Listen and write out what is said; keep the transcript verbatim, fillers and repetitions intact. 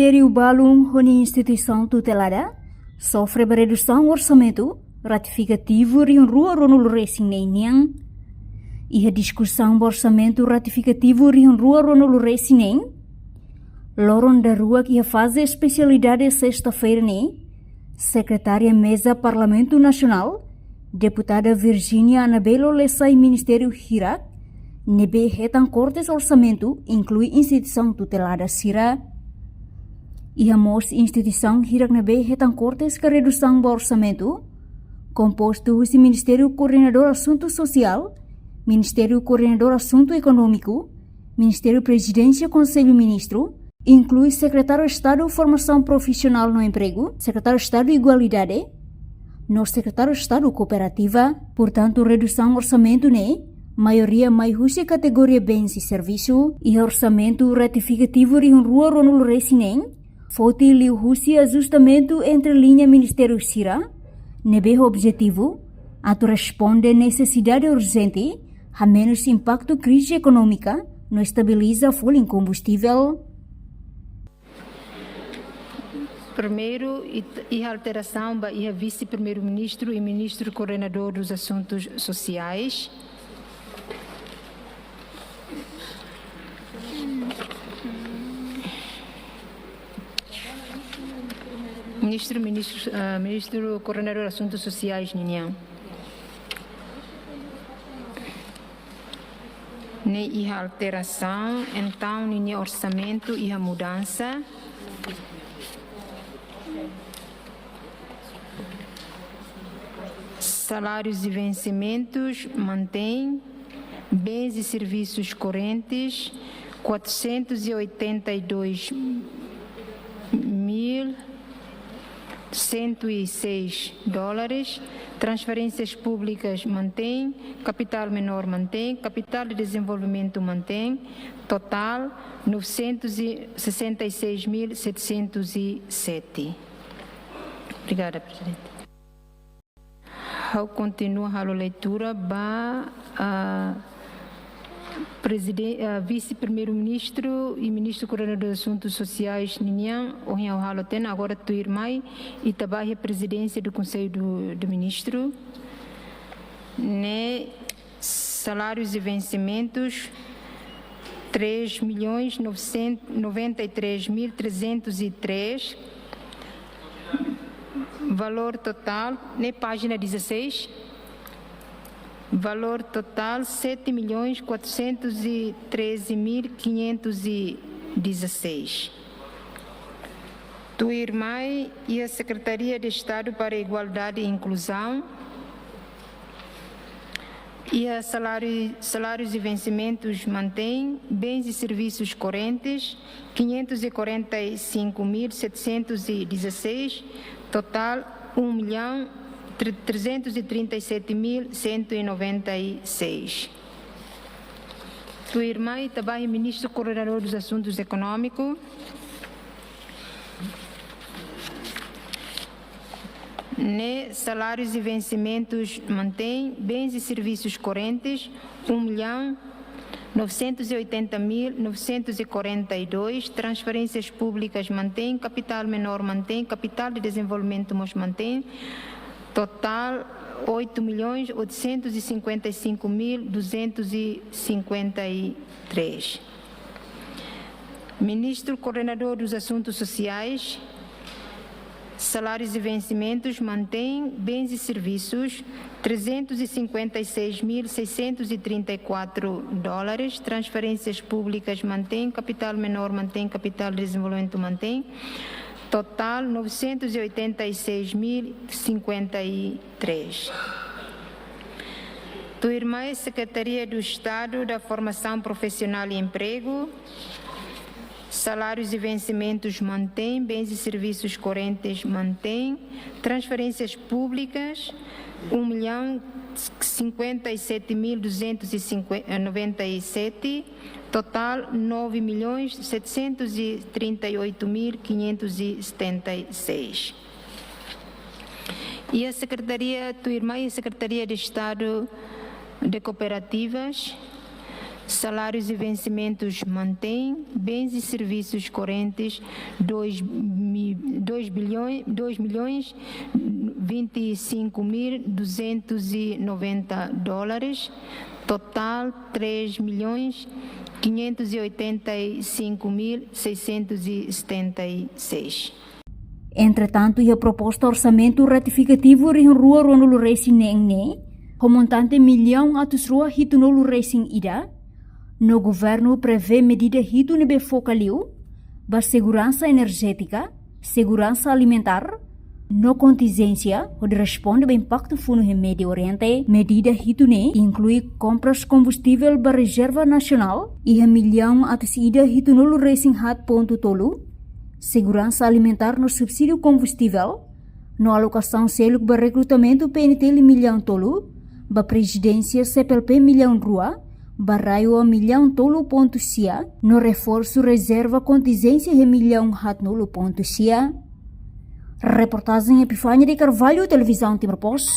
Ministériu balun ho nia instituisaun tutelada sofre ba redusaun orsamentu ratifikativu rihun rua ruanulu resin neen nian. Iha diskusaun ba orsamentu ratifikativu rihun rua ruanulu resin neen, loron daruak iha faze espesialidade sesta-feira ne'e, Sekretária Meza Parlamentu Nasionál, Deputada Virginia Anabelo Lessay ministériu hirak ne'ebé hetan kortes orsamentu, inklui instituisaun tutelada sira. Iha mós instituisaun hirak ne'ebé hetan kortes ka redusaun ba orsamentu, kompostu husi Ministériu Koordenadór Asuntu Sosiál, Ministériu Koordenadór Asuntu Ekonómiku, Ministériu Prezidénsia Konsellu Ministru, inklui Sekretáriu Estadu Formasaun Profisionál no Empregu, Sekretáriu Estadu Igualdade, no Sekretáriu Estadu Kooperativa. Portantu, redusaun orsamentu ne'e maioria mai husi kategoria bens e servisu. Iha orsamentu ratifikativu rihun rua ruanulu resin neen, foti liuhusi ajustamentu entre liña ministériu sira, ne'ebé ho objetivu atu responde nesesidade urjente, hamenus impaktu krize ekonómika no estabiliza folin kombustivel. Primeiru, it-, iha alterasaun ba iha Vise-Primeiru-Ministru i Ministru Koordenadór dos Asuntus Sosiais. Ministru, Ministru, ah, Ministru Koordenadór Asuntus Sosiais ninian. Ne'e iha alterasaun, entaun ninia orsamentu iha mudansa. Salários e vencimentos mantém, bens e serviços correntes, quatrocentos e oitenta e dois mil cento e seis dólares, transferências públicas mantém, capital menor mantém, capital de desenvolvimento mantém, total novecentos e sessenta e seis mil setecentos e sete. Obrigada, Presidente. Ha'u kontinua halo leitura ba, ah, Preziden-, ah, Vise-Primeiru-Ministru i Ministru Koordenadór Asuntus Sosiais ninian, ohin ha'u halo tiha ona, agora tuirmai ita ba iha Prezidénsia do Conselho do, do Ministro. Ne'e, salários e vencimentos, três milhões novecentos, noventa e três mil trezentos e três. Valor total, ne'e página dezasseis. Valor total, sete milhões quatrocentos e treze mil quinhentos e dezasseis. Tuirmai iha Secretaria de Estado para a Igualdade e Inclusão, iha salário, salários e vencimentos mantém, bens e serviços correntes, quinhentos e quarenta e cinco mil setecentos e dezasseis, total um milhão trezentos e trinta e sete mil cento e noventa e seis. Tuirmai ita ba iha Ministru Koordenadór dos Asuntus Ekonómikus. Ne'e, salários e vencimentos mantém, bens e serviços correntes, um milhão novecentos e oitenta mil novecentos e quarenta e dois, transferências públicas mantém, capital menor mantém, capital de desenvolvimento mós mantém, total oito milhões oitocentos e cinquenta e cinco mil duzentos e cinquenta e três. Ministru Koordenadór dos Asuntus Sosiais, salários e vencimentos mantém, bens e serviços, trezentos e cinquenta e seis mil seiscentos e trinta e quatro dólares, transferências públicas mantém, capital menor mantém, capital de desenvolvimento mantém, total novecentos e oitenta e seis mil cinquenta e três. Tuirmai, Secretaria do Estado da Formação Profissional e Emprego, salários e vencimentos mantém, bens e serviços correntes mantém, transferências públicas, um milhão cinquenta e sete mil duzentos e noventa e sete, total nove milhões setecentos e trinta e oito mil quinhentos e setenta e seis. Iha Secretaria, tuirmai Secretaria de Estado de Cooperativas, Salários e vencimentos mantém, bens e serviços correntes, dois mi-, dois bilhões, dois milhões vinte e cinco mil duzentos e noventa dólares, total três milhões quinhentos e oitenta e cinco mil seiscentos e setenta e seis. Entretantu, iha proposta orsamentu retifikativu rihun rua ruanulu resin neen ne'e, ho montante millaun atus rua hitunulu resin ida, no governu prevee medida hitu ne'ebé foka liu ba seguransa enerjétika, seguransa alimentár, no kontinjénsia hodi responde ba impaktu funu iha Médiu Oriente. Medida hitu ne'e inklui kompras kombustivel ba rezerva nasionál iha millaun atus ida hitunulu resin haat pontu tolu, seguransa alimentár no subsídiu kombustivel, no alokasaun seluk ba rekrutamentu P N T L millaun tolu, ba prezidénsia C P L P millaun rua, ba RAEOA millaun tolu pontu sia, no reforsu rezerva kontinjénsia iha millaun haatnulu pontu sia. Reportajen Epifania de Carvalho, Televizaun Timor Post,